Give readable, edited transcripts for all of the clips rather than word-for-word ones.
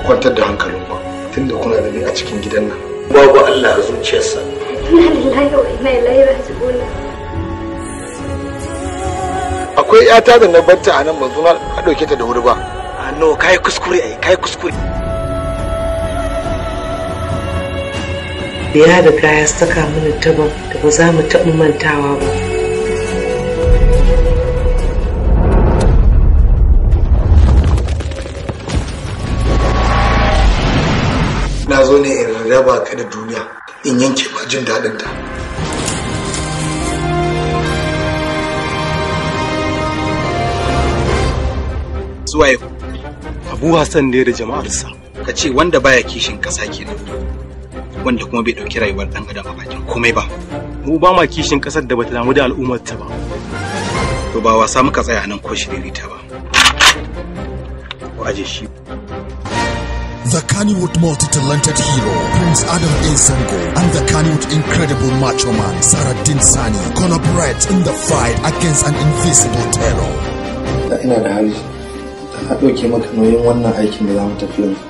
Kwantar da hankalinku tunda kuna da ni a cikin gidan nan. Babu Allah a zuciyarsa. Inna lillahi wa inna ilaihi raji'un. Akwai yata da na barta a nan ban zo na ɗauke ta da wuri ba. A no, kai kuskure ai, kai kuskure. Ya riga ya saka mana taban da ba za mu taɓa mantawa ba. Na zo ne in raba ka da duniya, in yanke ba jin daɗin ta. Zuwa yau. Abu Hassan ne da jama'arsa. Ka ce wanda baya kishin ƙasa kenan. Wanda kuma bai ɗauki rayuwar ɗan adam a bakin komai ba. Mu ba ma kishin ƙasar da bata damu da al'ummarta ba. To ba wasa muka tsaya nan ko shiririta ba. Ku aje shi. The Kannywood multi-talented hero, Prince Adam A. Zango, and the Kannywood incredible macho man, Saraddin Sani, collaborate in the fight against an invisible terror. Da ina da hali, na ɗauke maka nauyin wannan aikin da za mu tafi yanzu.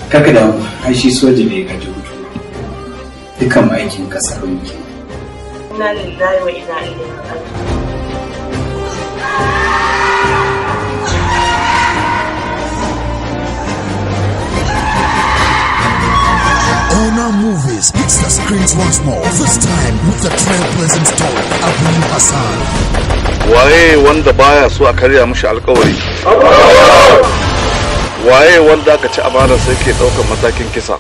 Kaka da ai shi soja bai gaji hutu. Dukan aikin kasar muke. Inna lillahi wa inna ilaihi raji'un. Ona Movies hits the screens once more, this time with the trailblazing story, Abu Hassan. Waye wanda baya so a karya mishi alkawari? Waye wanda aka ci amana sai ke ɗaukar matakin kisa?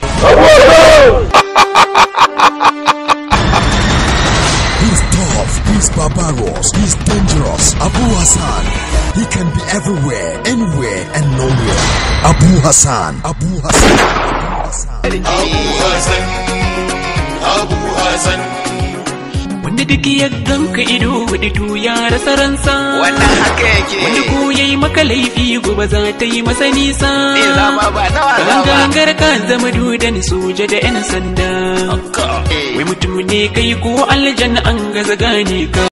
He's tough, he's barbarous, he's dangerous. Abu Hassan. He can be everywhere, anywhere, and nowhere. Abu Hassan. Abu Hassan. Abu Hassan. Abu Hassan. Abu Hassan. Wanda duk ya ganka ido hudu ya rasa ransa. Wannan haka yake. Wanda ko yayi maka laifi gobe za ta yi masa nisa. Gangar ka zama dudan soja da 'yan sanda. Wai mutum ne kai ko aljanna an gaza gane ka.